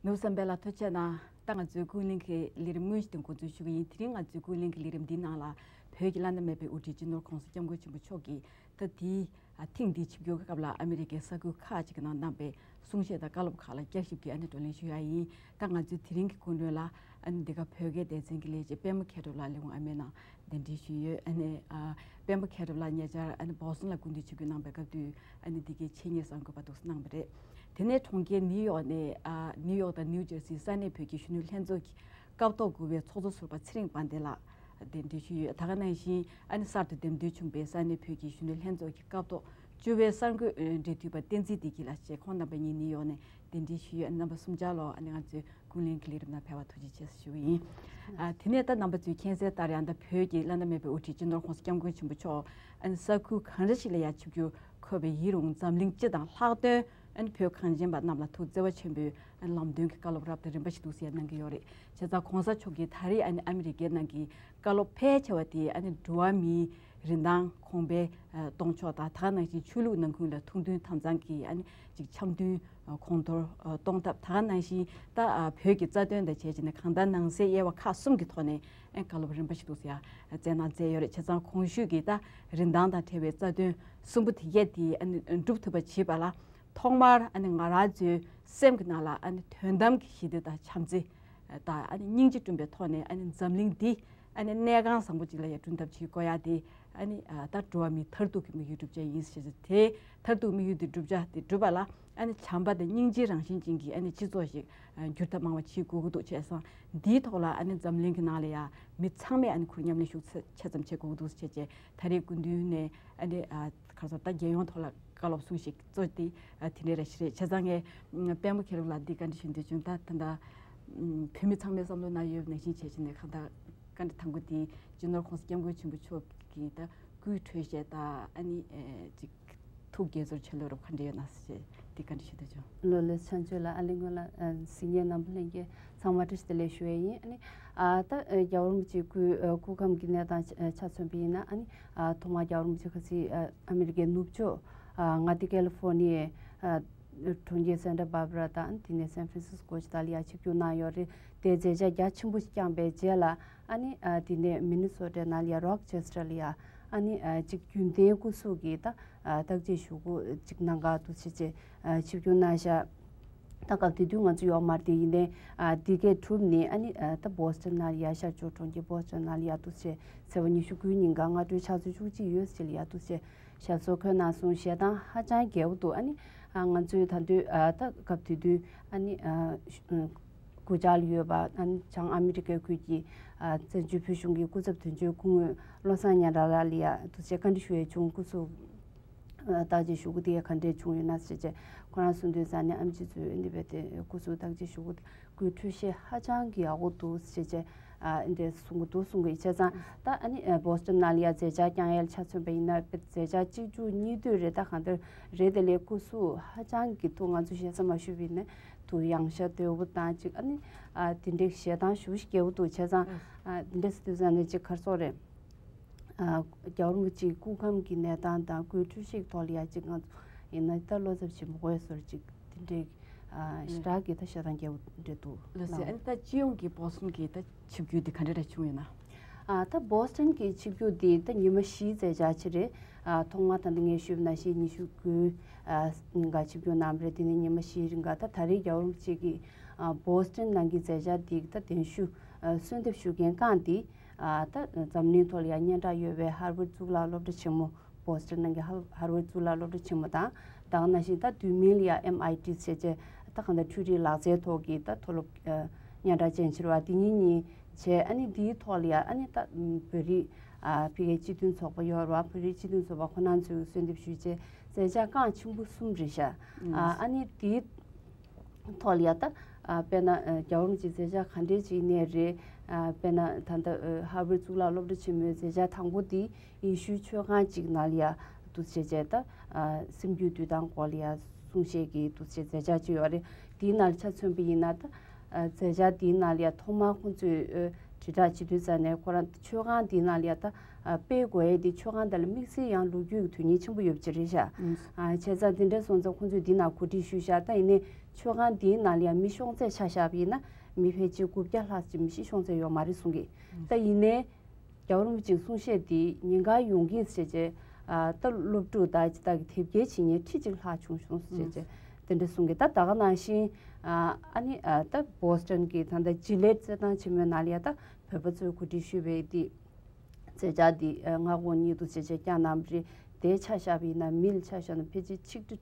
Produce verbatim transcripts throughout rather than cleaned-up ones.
ནོར་བུ་བསམ་འཕེལ་ལགས་ཐུགས་རྗེ་གནང་། ད་ང་ཚོའི་ཀུན་གླེང་གི་ལས་རིམ་དངོས་གཞི་དེ་འགོ་འཛུགས་ཞུ་གི་ཡིན། དེ་རིང་ང་ཚོའི་ཀུན་གླེང་གི་ལས་རིམ་འདིའི་ནང་ལ་བོད་ཀྱི་བླ་ན་མེད་པའི་དབུ་ཁྲིད་སྤྱི་ནོར་༸གོང་ས་༸སྐྱབས་མགོན་ཆེན་པོ་མཆོག་གིས་ད་དེའི་ཐེངས་འདིའི་ཆིབས་བསྒྱུར་གྱི་སྐབས་ལ་ཨ་མི་རི་ཀའི་ས་ཁུལ་ཁག་ཅིག་གི་ནང་གནང་པའི་གསུང་བཤད་དང་བཀའ་སློབ་ཁག་ལ་བསྐྱར་ཞིབ་ཀྱིས་ཨ་ནི་བགྲོ་གླེང་ཞུ་ཡ་ཡིན། ད་ང་ཚོའི་དེ་རིང་གི་སྐུ་མགྲོན་ལ་ཨ་ནི་འདི་ག་བོད་སྐད་སྡེ་ཚན་གྱི་ལས་བྱེད་པད་མ་མཁས་གྲུབ་ལགས། ལས་ཁུངས་ཨ་མའི་ནང་གདན་འདྲེན་ཞུས་ཡོད། ཨ་ནི་ཨ་པད་མ་མཁས་གྲུབ་ལགས་ཉེ་ཆར་ཨ་ནི་བོ་སི་ཊོན་ལ་སྐུ་མདུན་ཆིབས་བསྒྱུར་གནང་པའི་སྐབས་དུས་ཨ་ནི་འདི་གའི་འཆད་ཉན་གསར་འགོད་པ་འདུག་སེ་གནང་བ་རེད། དེ་ནས་གྲོང་ཁྱེར་ནིའུ་ཡོག་ནས་ཨ་ནིའུ་ཡོག་དང་ནིའུ་ཇར་སིའི་ས་གནས་བོད་ཀྱི་གཞོན་ནུ་ལྷན་ཚོགས་ཀྱི་སྐབས་ཐོག་དགུ་པའི་ཚོགས་གཙོ་ཟུར་པ་ཚེ་རིང་དཔལ་ལྡན་ལགས་གདན་འདྲེན་ཞུས་ཡོད། ད་ག་ནང་བཞིན་ཨ་ནི་གསར་དུ་འདེམས་ཐོན་བྱུང་པའི་ས་གནས་བོད་ཀྱི་གཞོན་ནུ་ལྷན་ཚོགས་ཀྱི་སྐབས་ཐོག་བཅུ་པའི་གསར་འགོད་འབྲེལ་མཐུད་པ་བསྟན་འཛིན་བདེ་སྐྱིད་ལགས་བཅས་ཁོང་རྣམ་པ་གཉིས་ནིའུ་ཡོག་ནས་གདན་འདྲེན་ཞུས་ཡོད། རྣམ་པ་གསུམ་ཆར་ལ་ཨ་ནི་ང་ཚོའི་ཀུན་གླེང་གི་ལས་རིམ་ནང་ཕེབས་པར་ཐུགས་རྗེ་ཆེ་ཞུ་གི་ཡིན། ཨ་དེ་ནས་ད་རྣམ་པ་ཚོས་མཁྱེན་གསལ་ལྟར་ཡང་ད་བོད་ཀྱི་བླ་ན་མེད་པའི་དབུ་ཁྲིད་སྤྱི་ནོར་༸གོང་ས་༸སྐྱབས་མགོན་ཆེན་པོ་མཆོག་ཨ་ནི་ས་ཁུལ་གང་འདྲ་ཞིག་ལ་ཡང་ཆིབས་བསྒྱུར་འཁོད་པ་ཡིན་རུང་འཛམ་གླིང་སྤྱི་དང་ལྷག་དོན་ཨ་ནི་བོད་གངས་ཅན་པ་རྣམས་ལ་ཐུགས་བརྩེ་བ་ཆེན་པོས་ཨ་ནི་ལམ་སྟོན་གྱི་བཀའ་སློབ་རབ་དང་རིམ་པ་ཞིག་འདུག་སེ་གནང་གི་ཡོད་རེད། བྱས་ཙང་༸གོང་ས་མཆོག་གིས་ད་རེས་ཨ་ནི་ཨ་མི་རི་ཀའི་ནང་གི་བཀའ་སློབ་ཕལ་ཆེ་བ་དེ་ཨ་ནི་འགྲོ་བ་མིའི་རིན་ཐང་གོང་འཕེལ་གཏོང་ཕྱོགས་དང་། ད་ག་ནང་བཞིན་ཆོས་ལུགས་ནང་ཁུལ་ལ་ཐུགས་མཐུན་དམ་གཙང་གི་ཨ་ནི་ཅིག་འཆམ་མཐུན་གོང་མཐོར་གཏོང་ཐབས། ད་ག་ནང་བཞིན་ད་བོད་ཀྱི་རྩ་དོན་དང་བྱས་བྱས་ནས་གང་ལྟར་ནང་གསེས་དབྱེ་བ་ཁག་གསུམ་གྱི་ཐོག་ནས་བཀའ་སློབ་རིམ་པ་ཞིག་འདུག་སེ་ཡང་སྩལ་གནང་མཛད་ཡོད་རེད། བྱས་ཙང་གོང་ཞུས་ཀྱི་ད་རིན་ཐང་དང་བྲལ་བའི་རྩ་དོན་གསུམ་པོ་དེ་གས་དེ་ཨ་ནི་འགྲུབ་ཐུབ་པ་བྱེད་པ་ལ་ཐོག་མར་ཨ་ནི་ང་རང་ཚོའི་སེམས་ཀྱི་ནང་ལ་ཨ་ནི་དོན་དམ་གྱི་ཞི་བདེ་དང་བྱམས་བརྩེ་དང་ཨ་ནི་སྙིང་རྗེ་བསྐྲུན་པའི་ཐོག་ནས་ཨ་ནི་འཛམ་གླིང་འདི་ཨ་ནི་གནས་ཁང་བཟང་པོ་ཅིག་ལ་ཡང་བསྐྲུན་ཐབས་བྱེད་དགོས་ཡ་དེ་ཨ་ནི་ད་འགྲོ་བ་མིའི་མཐར་ཐུག་གི་དམིགས་ཡུལ་བསྒྲུབ་བྱ་ཡིན་ཞེས་ཟེར། དེ་མཐར་ཐུག་དམིགས་ཡུལ་དེ་བསྒྲུབ་བྱ་དེ་སྒྲུབ་པ་ལ་ཨ་ནི་བྱམས་པ་དང་སྙིང་རྗེའི་རང་བཞིན་ཅན་གྱི་ཨ་ནི་སྤྱི་ཚོགས་ཤིག་འགྱུར་ཐབས་མང་བ་བྱེད་དགོས་ཀྱི་འདུག་བྱས་ཙང་འདིའི་ཐོག་ལ་ཨ་ནི་འཛམ་གླིང་གི་ནང་ལ་ཡང་མི་ཚང་མས་ཨ་ནི་ཁུར་མཉམ་ལེན་ཤུགས་ཆེ་ཙམ་བྱེད་དགོས་ཀྱི་འདུག་ཟེར་བྱས་བྱས་ད་རེས་སྐུ་མདུན་ནས་ཨ་ནི་ག་རེ་ཟེར་ད་རྒྱལ་ཡོངས་ཐོག་ལ་བཀའ་སློབ་གསུང་བཤད་གཙོ་དེ་དེ་འདྲ་རེ་ཞིག་རེད། བྱས་ཙང་ངས་པད་མ་མཁས་གྲུབ་ལགས་འདི་བཀའ་འདྲི་ཞུ་འདོད་བྱུང་། ད་ད་ལྟ་བོད་མི་ཚང་མའི་བསམ་བློ་ནང་ཡོད་པ་ནང་བཞིན་བྱས་བྱས་ནས་གང་ལྟར་བཀའ་འདྲི་དང་པོ་དེ་སྤྱི་ནོར་༸གོང་ས་༸སྐྱབས་མགོན་ཆེན་པོ་མཆོག་གི་ད་སྐུའི་འཕྲོད་བཞེས་དང་ཨ་ནི་ཅིག་ཐུགས་དགྱེས་ཚོར་ཆེ་ལོས་རབ་ག་འདྲ་ཡོད་ན་ཟེར་འདི་བཀའ་འདྲི་ཞུ་འདོད་བྱུང་། ལོ་ལེགས་བྱང་ཆུབ་ལ་ཨ་ལེ་སྔོན་ལ་གཟིགས་ཉན་རྣམ་པ་ལྷན་རྒྱས་ཚང་མ་བཀྲ་ཤིས་བདེ་ལེགས་ཞུ་ཡས་ཡིན། ཨ་ནི་ཨ་ད་རྒྱལ་བ་རིན་པོ་ཆེའི་སྐུའི་སྐུ་ཁམས་ཀྱི་གནས་སྟངས་ཆ་མཚོན་པ་ཡིན་ན་ཨ་ནི་ཨ་ཐོག་མར་རྒྱལ་བ་རིན་པོ་ཆེ་ཁ་སང་ཨ་མི་རི་ཀའི་ནུབ་ཕྱོགས་ཨ་མངའ་སྡེ་ཀ་ལི་ཧྥོར་ནི་ཡའི་ཨ་གྲོང་ཁྱེར་སན་ཊ་བྷར་བྷ་ར་དང་དེ་ནས་སན་ཧྥ་རན་སིས་ཀོ་ཅིག་ད་ལ་ཡ་ཆིབས་བསྒྱུར་གནང་ཡོད་རེད། དེ་མཛད་འཆར་རྒྱ་ཆེན་པོ་ཞིག་བསྐྱངས་པའི་རྗེས་ལ་ཨ་ནི་ཨ་དེ་ནས་མི་ནི་སོ་ཊའི་ནང་ལ་ཡ་རོག་ཅེ་སི་ཊར་ལ་ཡ་ཨ་ནི་ཨ་ཅིག་རྒྱུན་ལྡན་སྐུ་གཟུགས་ཀྱི་ད་ཨ་བརྟག་དཔྱད་ཞུ་སྒོ་ཅིག་གནང་ག་འདུག་ཟེར་བྱས་ཨ་ཆིབས་བསྒྱུར་གནང་ཤག་ད་སྐབས་དེ་དུས་ང་ཚོ་ཡོད་མ་རེད་དེ། ཡིན་ནའི་ཨ་འདི་གའི་གྲུབ་ནས་ཨ་ནི་ཨ་ད་བྷོ་སི་ཊོན་ནང་ལ་ཡ་ཤར་ཕྱོགས་གྲོང་ཁྱེར་བྷོ་སི་ཊོན་ནང་ལ་ཡ་འདུག་ཟེར་བྱས་ཚེས་པ་ཉི་ཤུ་དགུའི་ཉིན་ག་སྔ་དྲོའི་ཕྱག་ཚོད་བཅུ་གཅིག་ཡོལ་ཙམ་ལ་ཡ་འདུག་ཟེར་བྱས་ཞལ་གསོ་འཁོད་གནང་སོང་། ཞལ་ཐང་ཧ་ཅང་རྒྱས་པོ་འདུག་ཨ་ནི་ཨ་ང་ཚོའི་ད་དུས་ཨ་ད་སྐབས་དེ་དུས་ཨ་ནི་ཨ་སྐུ་བཅར་ལ་ཡོད་པ་ཨ་ནི་བྱང་ཨ་མི་རི་ཀའི་ཁུལ་གྱི་ཨ་བཙན་བྱོལ་བོད་གཞུང་གི་སྐུ་ཚབ་དོན་གཅོད་སྐུ་ངོ་བློ་བཟང་སྙན་གྲགས་ལགས་ལ་ཡ་འདུག་ཟེར་བཀའ་འདྲི་ཞུ་ཡས་བྱུང་། སྐུ་གཟུགས་བརྟག་དཔྱད་ཞུ་སྒོ་དེ་ག་འདྲས་བྱུང་ཡོད་ན་ཟེར་བྱས་ཁོ་རང་གསུང་དུས་ཙང་ནས་ཨེམ་ཆི་ཚོས་འདི་བས་ཏེ་སྐུ་གཟུགས་བརྟག་དཔྱད་ཞུ་སྒོ་དེ་སྐུའི་འཕྲོད་བཞེས་ཧ་ཅང་གི་ཡག་པོ་འདུག་ཟེར་བྱས་ཨ་འདི་གསུང་གི་འདུག་གསུང་གི་བྱས་ཙང་ད་ཨ་ནི་བྷོ་སི་ཊོན་ནང་ལ་ཡ་མཛད་འཆར་བསྐྱངས་ཡས་ལ་ཆ་མཚོན་པ་ཡིན་ན་དཔེ་མཛད་འཆར་གཅིག་མཇུག་གཉིས་མཐུད་རེད། ད་གང་ལྟར་རེད་དེ་ལས་སྐུ་གཟུགས་ཧ་ཅང་གི་ཐུགས་ང་ཚོ་ཞེ་ས་མ་ཞུས་པ་ཡིན་ན་ཐུགས་ཡང་ཞགས་དོད་པོ་དང་ཅིག་ཨ་ནི་ཨ་དེ་འདྲའི་ཞལ་ཐང་ཞེ་པོ་ཞིག་རྒྱས་པོ་འདུག་བྱས་ཙང་ཨ་དེ་འདྲས་སུ་དུས་ཙང་ནས་ཅིག་ག་རེ་ཟེར་དགོས་རེད། ཨ་རྒྱལ་བ་རིན་པོ་ཆེའི་སྐུ་ཁམས་ཀྱི་གནས་སྟངས་དང་སྐུའི་འཕྲོད་བཞེས་ཐོག་ལ་ཡ་གཅིག་ང་ཚོ་ཡིན་ན་ད་བློ་འཚབ་བྱེད་མི་དགོས་བཟོ་འདྲ་ཅིག་དེ་འདྲའི་ཨ་ཞེ་དྲག་གི་ད་ཞལ་ཐང་རྒྱས་པོ་འདྲ་འདུག་ལགས་སོ། ཨ་ནི་ད་སྤྱི་ཡོངས་ཀྱི་བྷོ་སི་ཊོན་གྱི་ད་ཆིབས་བསྒྱུར་དེ་ག་འདྲ་འདྲ་བྱུང་ཡོད་ན། ཨ་ད་བྷོ་སི་ཊོན་གྱི་ཆིབས་བསྒྱུར་དེ་ད་ཉི་མ་བཞིའི་མཛད་འཆར་ཅིག་རེད། ཨ་ཐོག་མར་ད་ལྟ་ངས་ཞུས་པ་ནང་བཞིན་ཉི་ཤུ་དགུའི་ཨ་ཉིན་ག་ཆིབས་བསྒྱུར་གནང་བ་རེད། དེ་ནས་ཉི་མ་བཞིའི་རིང་ག་ད་ད་རེས་རྒྱལ་བ་རིན་པོ་ཆེ་གིས་ཨ་བྷོ་སི་ཊོན་ནང་གི་མཛད་འཆར་དེ་ད་གདན་ཞུ་ཨ་གསོལ་འདེབས་ཞུ་མཁན་བསྐངས་ཏེ། ཨ་ད་འཛམ་གླིང་ཐོག་ལ་ཡང་སྙན་གྲགས་ཡོད་པའི་ཧར་ཝརཌ་གཙུག་ལག་སློབ་གྲྭ་ཆེན་མོ། བྷོ་སི་ཊོན་ནང་གི་ཧར་ཧར་ཝརཌ་གཙུག་ལག་སློབ་གྲྭ་ཆེན་མོ་དང་། ད་ག་ནང་བཞིན་ད་དུས་མིན་ལ་ཡང་ཨེམ་ཨའི་ཊི་ཟེར་བྱས་ད་གང་ལྟར་འཕྲུལ་རིག་ལག་རྩལ་ཐོག་གི་ད་མཐོ་སློབ་ཨ་སྙན་གྲགས་ཅན་ཕྱིར་བ་དེ་གཉིས་གཉིས་བྱས། ཨ་ནི་དེའི་ཐོག་ལ་ཡང་ཨ་ནི་ད་བོད་རིགས་ཨ་ཕ་གིའི་སྤྱི་མཐུན་ཚོགས་པ་ཡོད་རེད་བ། བོད་རིགས་སྤྱི་མཐུན་ཚོགས་པ་ཁོ་རང་ཚོས་གསོལ་འདེབས་ཞུས་བྱས་མཛད་འཆར་རྐང་ཆེན་པོ་གསུམ་རེད་ཤག་ཨ་ཨ་ནི་དེའི་ཐོག་ལ་ཡ་ད་ཨ་དཔེར་ན་ཨ་རྒྱལ་བ་རིན་པོ་ཆེའི་མཛད་འཆར་ག་འདྲས་ཅིག་ཡིན་ནའི་རེད། ཨ་དཔེར་ན་ད་ལྟ་ཨ་ཧར་ཝརཌ་གཙུག་ལག་སློབ་གྲྭ་ཆེན་མོའི་མཛད་འཆར་དང་པོ་དེ་ཡེ་ཤུའི་མཆོད་ཁང་ཅིག་ནང་ལ་ཡ་འདུག་བྱས་བྱས་ད་ཨ་སེམས་རྒྱུད་འདུལ་སྟངས་སྐོར་ལ་ཡ་གསུང་བཤད་ཀྱི་འདུག་བྱས་མཛད་འཆར་ཅིག་ཡོད་རེད། དེའི་ནང་ལ་ཆ་མཚོན་པ་ཡིན་ན་ད་ཨ་མཛད་འཆར་དེའི་ནང་ལ་ཡ་ཐོག་མར་ཁོང་ཚོས་ཨ་ དྲིལ་བསྒྲགས་བྱེད་དུས་ཙང་ནས་ཁོ་རང་མཆོད་ཁང་འདིའི་ནང་ལ་ཡ་ད་ཨ་སྤེལ་དགོས་ཡས་དེ་མཆོད་ཁང་དེ་ལ་དམིགས་བསལ་ཡང་ལོ་རྒྱུས་ཀྱི་དོན་སྙིང་ཆེན་པོ་ཡོད་པ་ཅིག་རེད་ཤག་ཨ་བྱས་ཙང་དེ་འདྲ་སོང་ཙང་ཁོང་ཚོས་འདི་ནང་གོ་སྒྲིག་ཞུས་ཤག་ད་ཡིན་ནའི་མཆོད་ཁང་འདིའི་ནང་ལ་ཡ་མི་ཤོང་ཚད་ཆ་བཞག་པ་ཡིན་ན་མི་ཕལ་ཆེར་དགུ་བརྒྱ་ལྷག་ཅིག་མི་ཞིག་ཤོང་ཚད་ཡོད་མ་རེད་གསུང་གི་ད་ཡིན་ནའི། རྒྱལ་བ་རིན་པོ་ཆེའི་གསུང་བཤད་འདི་ཉིན་གང་ཡོང་གིན་ཟེར་བྱས་ཨ་ད་སློབ་ཕྲུག་དང་ཅི་ད་གི་དེབ་སྐྱེལ་བྱེད་མཁན་ཁྲི་གཅིག་ལྷག་བྱུང་སོང་ཟེར་བྱས་དེ་འདྲ་གསུང་གི་ད་ད་ག་ནང་བཞིན་ཨ་ཨ་ནི་ཨ་ད་བོ་སི་ཊོན་གྱི་ད་ལྟ་ཇི་ལེད་རྩེད་ཐང་ཆེན་མོའི་ནང་ལ་ཡ་ད་བོད་པ་ཚོས་གོ་སྒྲིག་ཞུས་པའི་འདི་མཛད་འཆར་འདི་ཨ་སྔ་དགོང་ཉིད་དུ་ཟེར་བྱས་བསྐྱངས་གནང་བ་རེད། དེའི་ཆ་བཞག་པ་ཡིན་ན་མི་ལ་ཆ་བཞག་ན་ཕལ་ཆེར་ཆིག་ཁྲི་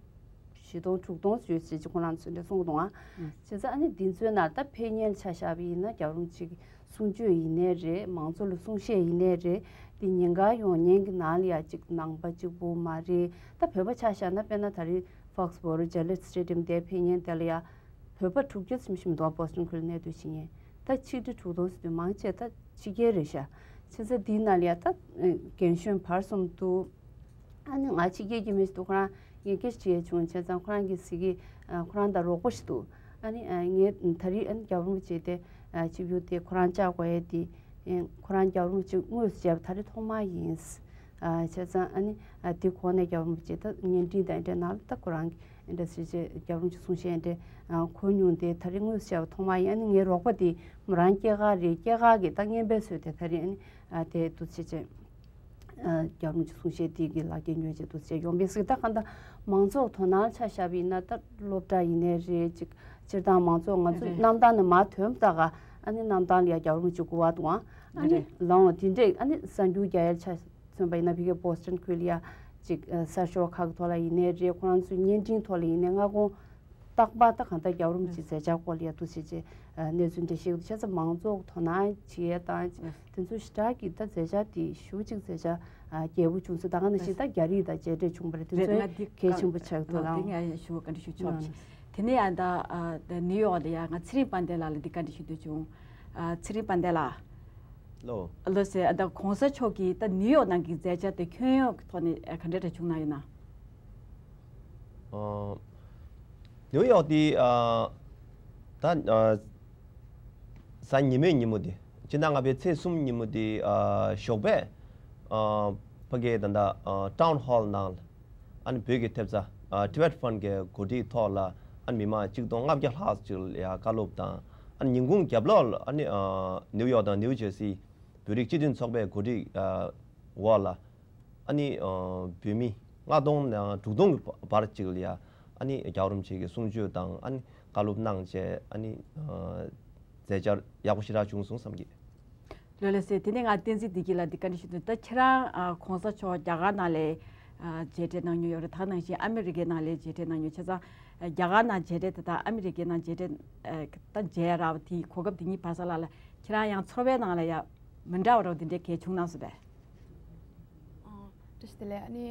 བཞི་སྟོང་དྲུག་སྟོང་ཡོད་ཟེར་གྱི་ཁོང་རང་ཚོས་འདྲ་གསུང་གི་འདུག་ཨང་། བྱས་ཙང་ཨ་ནི་འདི་ཚོའི་ནང་ད་ཕེབས་མཁན་ཆ་བཞག་པ་ཡིན་ན་རྒྱལ་བ་རིན་པོ་ཆེ་གི་གསུང་ཆོས་ཡིན་ནའི་རེད། མང་ཚོགས་ལ་གསུང་བཤད་ཡིན་ནའི་རེད། འདི་ཉིན་གང་ཡོང་མཁན་གྱི་ནང་ལ་ཡ་གཅིག་ནང་པ་གཅིག་པུ་མ་རེད། ད་བོད་པ་ཆ་བཞག་ན་དཔེར་ན་ད་རེས་Foxborough Gillette Stadium དེ་ཕེབས་མཁན་དེ་ལ་ཡ་བོད་པ་དྲུག་བརྒྱ་ཙམ་ཞིག་མི་འདུག་ཨ། Boston ཁུལ་གནས་སྡོད་བྱེད་མཁན་ད་ཆིག་ཁྲི་དྲུག་སྟོང་ཟེར་དུས་མང་ཆེ་ད་ཕྱི་རྒྱལ་རེད་ཤག་བྱས་ཙང་འདིའི་ནང་ལ་ཡ་ད་རྒན་གཞོན་བར་གསུམ་འདུག་ཨ་ནི་ང་ཕྱི་རྒྱལ་གྱི་མི་ཞིག་འདུག་ཁོ་རང་ངས་སྐད་ཆ་དྲིས་ཡས་བྱུང་བྱས་ཙང་ཁོ་རང་གིས་ཟེར་གི་ཨ་ཁོ་རང་དང་རོགས་པ་ཞིག་འདུག་ཨ་ནི་ཨ་ངས་ད་རེས་ཨ་ནི་རྒྱལ་བ་རིན་པོ་ཆེ་དེ་ཨ་ཆིབས་བསྒྱུར་དེ་ཁོ་རང་བཅར་དགོས་ཡས་དེ་ཨ་ཁོ་རང་རྒྱལ་བ་རིན་པོ་ཆེ་དངོས་སུ་མཇལ་བ་ད་རེས་ཐོག་མ་ཡིན། ཨ་བྱས་ཙང་ཨ་ནི་ཨ་དེ་གོང་ནས་རྒྱལ་བ་རིན་པོ་ཆེ་ད་བརྙན་འཕྲིན་དང་འདྲ་ནང་ལ་ད་ཁོ་རང་གི་འདྲ་ཟེར་བྱས་རྒྱལ་བ་རིན་པོ་ཆེ་གསུང་བཤད་འདྲ་གོ་མྱོང་དེ་ད་རེས་དངོས་སུ་བྱས་པ་ཐོག་མ་ཡིན། ཨ་ནི་ངའི་རོགས་པ་དེ་མོ་རང་སྐྱེས་སྐར་རེད། སྐྱེས་སྐར་གྱི་ད་རྔན་པས་གསོལ་ཏེ་ད་རེས་ཨ་ནི་ཨ་དེ་འདུག་བྱས་བྱས་རྒྱལ་བ་རིན་པོ་ཆེ་གསུང་བཤད་དེ་གི་ལག་འཁྱེར་ཉོས་བྱས་འདུག་བྱས་ཡོང་བས་ཟིག་ད་གང་ལྟར་མང་ཚོགས་དོ་སྣང་ཆ་བཞག་པ་ཡིན་ན་ད་སློབ་གྲྭ་ཡིན་ནའི་རེད། ཅིག་སྤྱིར་བཏང་མང་ཚོགས་ང་ཚོ་རེད། གནམ་ཐང་ནས་མར་ཐོན་ད་ག་ཨ་ནི་གནམ་ཐང་ལ་ཡ་རྒྱལ་བ་རིན་པོ་ཆེ་སྐུ་པར་འདུག་ཨང་། ཨ་ནི་རེད། ལའང་དེ་འདྲས་ཨ་ནི་གསར་འགྱུར་རྒྱག་ཡ་ཆ་མཚོན་པ་ཡིན་ན་ཕ་གིའི་Boston ཁུལ་ལ་ཡ་ཅིག་ཨ་གསར་ཤོག་ཁག་གི་ཐོག་ལ་ཡིན་ནའི་རེད། ཁོ་རང་ཚོའི་བརྙན་འཕྲིན་ཐོག་ལ་ཡིན་ནའི་སྔ་དགོང་རྟག་པར་ད་གང་ལྟར་རྒྱལ་བ་རིན་པོ་ཆེའི་མཛད་འཆར་སྐོར་ལ་ཡ་འདུག་བྱས་བྱས་ཨ་གནས་ཚུལ་འདྲ་བཤད་ཀྱི་འདུག་བྱས་ཙང་མང་ཚོགས་དོ་སྣང་བྱེད་ཡ་དང་དེ་ཚོ་ཞེ་དྲག་གི་ད་མཛད་འཆར་དེ་ཞེ་པོ་ཅིག་མཛད་འཆར་ཨ་རྒྱས་པོ་བྱུང་སོང་། ད་ག་ནང་བཞིན་ད་རྒྱ་རིགས་དང་མཇལ་འཕྲད་བྱུང་བ་རེད། དེ་རེད། ཚོ་ང་འདི་གལ་ཆེན་པོ་ཆགས་འདུག་ལའང་། དེ་ང་ཞུ་བ་ག་འདྲ་ཞུ་ཆོག་ཅིག་དེ་ནས་ཡང་ད་ཨ་ད་ནིའུ་ཡོག་ལ་ཡ་ང་ཚེ་རིང་དཔལ་ལྡན་ལགས་ལ་འདི་བཀའ་འདྲི་ཞུ་འདོད་བྱུང་། ཨ་ཚེ་རིང་དཔལ་ལྡན་ལགས། ལོ། ལོ་ཟེར་ཨ་ད་གོང་ས་མཆོག་གིས་ད་ནིའུ་ཡོག་ནང་གི་མཛད་འཆར་དེ་ཁྱོན་ཡོངས་ཀྱི་ཐོག་ནས་ཨ་ག་འདྲ་འདྲ་བྱུང་གནང་ཡོད་ན། ཨ་ནིའུ་ཡོག་དེ་ཨ་ད་ཨ་གཟའ་ཉི་མའི་ཉིན་མོ་དེ་སྤྱི་ཟླ་ལྔ་པའི་ཚེས་གསུམ་ཉིན་མོ་དེ་ཨ་ཞོགས་པས་ཨ་ཕ་གིའི་ད་ལྟ་ཨ་Town Hall ནང་ལ། ཨ་ནི་བོད་ཀྱི་ཐེབས་རྩ་ཨ་Tibet Fund གི་གོ་སྒྲིག་ཐོག་ལ་ཨ་ནི་མི་མང་ཆིག་སྟོང་ལྔ་བརྒྱ་ལྷག་ཅིག་ལ་ཡ་བཀའ་སློབ་དང་ཨ་ནི་ཉིན་གུང་རྒྱབ་ལོགས་ལ་ཨ་ནི་ཨ་ནིའུ་ཡོག་དང་ནིའུ་ཇར་སི་བོད་རིགས་སྤྱི་མཐུན་ཚོགས་པའི་གོ་སྒྲིག་ཨ་འོག་ལ་ཨ་ནི་ཨ་བོད་མི་ལྔ་སྟོང་ནས་དྲུག་སྟོང་གི་བར་ཅིག་ལ་ཡ་ཨ་ནི་རྒྱལ་བ་རིན་པོ་ཆེ་གི་གསུང་ཆོས་དང་ཨ་ནི་བཀའ་སློབ་གནང་བྱས་ཨ་ནི་ཨ་མཛད་འཆར་ཡག་པོ་ཞེ་དྲག་བྱུང་སོང་བསམ་གི། ལོས་ལོས་ཟེར། དེ་ནས་ང་བསྟན་འཛིན་བདེ་སྐྱིད་ལ་འདི་བཀའ་འདྲི་ཞུ་དོན། ད་ཁྱེད་རང་ཨ་གོང་ས་མཆོག་རྒྱ་གར་ནང་ལ་ཨ་མཇལ་འཕྲད་གནང་མྱོང་ཡོད་རེད། ད་ནང་བཞིན་ཨ་མི་རི་ཀའི་ནང་ལ་མཇལ་འཕྲད་གནང་མྱོང་། བྱས་ཙང་རྒྱ་གར་ནང་མཇལ་འཕྲད་དེ་དང་ཨ་མི་རི་ཀའི་ནང་མཇལ་འཕྲད་ཨ་ད་མཇལ་ར་བ་དེའི་གོ་སྐབས་དེ་གཉིས་བར་ས་ལ་ལ་ཁྱེད་རང་ཡང་ཚོར་བའི་ནང་ལ་ཡ་མི་འདྲ་བ་རོ་དེ་འདྲའི་གལ་བྱུང་གནང་སོང་པས། ཨ་བཀྲ་ཤིས་བདེ་ལེགས། ཨ་ནི་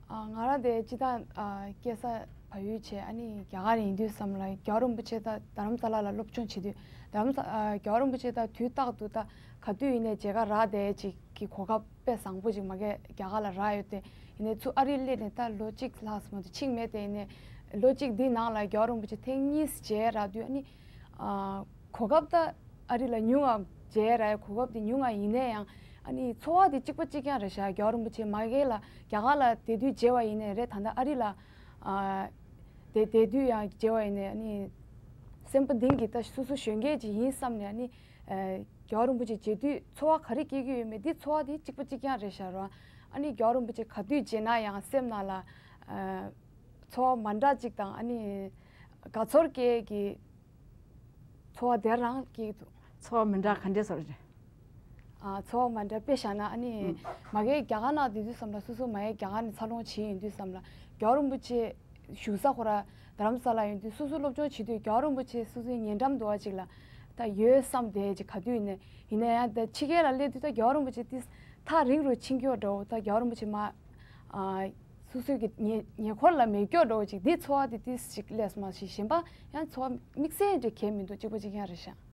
ཨ་ང་རང་དེ་སྤྱི་བཏང་ཨ་སྐྱེས་ས་བལ་ཡུལ་བྱས། ཨ་ནི་རྒྱ་གར་ཡིན་དུས་ཙམ་ལ་རྒྱལ་བ་རིན་པོ་ཆེ་ད་རྡ་རམ་ས་ལ་ལ་སློབ་སྦྱོང་བྱེད་དུས་རྡ་རམ་ས་ཨ་རྒྱལ་བ་རིན་པོ་ཆེ་ད་དུས་རྟག་ཏུ་ད་ག་དུས་ཡིན་ནའི་མཇལ་ཁ་རག་བསྡད་ཅིག་གི་གོ་སྐབས་དཔེ་བཟང་པོ་ཅིག་མ་གི་རྒྱ་གར་ལ་རག་ཡོད་དེ། ཡིན་ནའི་ཚུར་ཨ་རི་སླེབས་ནས་ད་ལོ་གཅིག་ལྷག་ཙམ་དུ་ཕྱིན་མེད་དེ། ཡིན་ནའི་ལོ་གཅིག་འདི་ནང་ལ་རྒྱལ་བ་རིན་པོ་ཆེ་ཐེངས་གཉིས་མཇལ་རག་དུས་ཨ་ནི། ཨ་གོ་སྐབས་ད་ཨ་རི་ལ་ཉུང་ང་མཇལ་ར་གོ་སྐབས་དེ་ཉུང་ང་ཡིན་ནའི་ཡང་ཨ་ནི་ཚོར་བ་དེ་གཅིག་པ་གཅིག་རྐྱང་རེད་ཤག་རྒྱལ་བ་རིན་པོ་ཆེ་མ་གི་ལ་རྒྱ་གར་ལ་དེ་དུས་མཇལ་བ་ཡིན་ནའི་རེད། ད་ལྟ་ཨ་རི་ལ་ཨ་དེ་དེ་དུས་ཡང་མཇལ་བ་ཡིན་ནའི་ཨ་ནི་སེམས་པ་གཏིང་གི་ད་སོ་སོ་གཞོན་སྐྱེས་ཅིག་ཡིན་བསམ་ནས་ཨ་ནི་ཨ་རྒྱལ་བ་རིན་པོ་ཆེ་མཇལ་དུས་ཚོར་བ་ག་རེ་སྐྱེ་གི་ཡོད་མེད་དེ་ཚོར་བ་དེ་གཅིག་པ་གཅིག་རྐྱང་རེད་ཤག་ར། ཨ་ནི་རྒྱལ་བ་རིན་པོ་ཆེ་ག་དུས་མཇལ་ན་ཡང་སེམས་ནང་ལ་ཨ་ཚོར་བ་མ་འདྲ་ཅིག་དང་ཨ་ནི་དགའ་ཚོར་སྐྱེ་གི་ཚོར་བ་དེ་རང་སྐྱེ་གི་འདུག་ཚོར་བ་མི་འདྲ་ག་འདྲས་བཟོ་རེད། ཨ་ཚོར་བ་མ་འདྲ་དཔེ་བཞག་ན་ཨ་ནི་ཨུ། མ་གིའི་རྒྱ་གར་ནང་བསྡད་དུས་ཙམ་ལ་སོ་སོ་མ་གིའི་རྒྱ་གར་ནས་འཚར་ལོངས་བྱས་ཡོང་དུས་ཙམ་ལ་རྒྱལ་བ་རིན་པོ་ཆེ་བཞུགས་ས་ཁོ་ར་རྡ་རམ་ས་ལ་ཡོང་དུས་སོ་སོའི་སློབ་སྦྱོང་བྱེད་དུས་རྒྱལ་བ་རིན་པོ་ཆེ་སོ་སོའི་ཉེ་འགྲམ་དུ་བ་ཅིག་ལ་ད་ཡོད་བསམ་བསྡད་ཅིག་ག་དུས་ཡིན་ནའི་ཡིན་ན་ཡང་ད་ཕྱི་རྒྱལ་ལ་སླེབས་དུས་ད་རྒྱལ་བ་རིན་པོ་ཆེ་ཏིས་ཐག་རིང་རུ་ཕྱིན་སྐྱོ་འགྲོ། ད་རྒྱལ་བ་རིན་པོ་ཆེ་མ་ཨ་སོ་སོའི་གི་ཉེ་ཉེ་འཁོར་ལ་མེད་སྐྱོ་འགྲོ་ཅིག་འདི་ཚོར་བ་དེ་ཏིས་ཅིག་སླེབས་མ་ཤེས། གཞན་པ་ཡང་ཚོར་བ་དམིགས་བསལ་འདྲ་གས་མི་འདུག་གཅིག་པ་གཅིག་རྐྱང་རེད་ཤག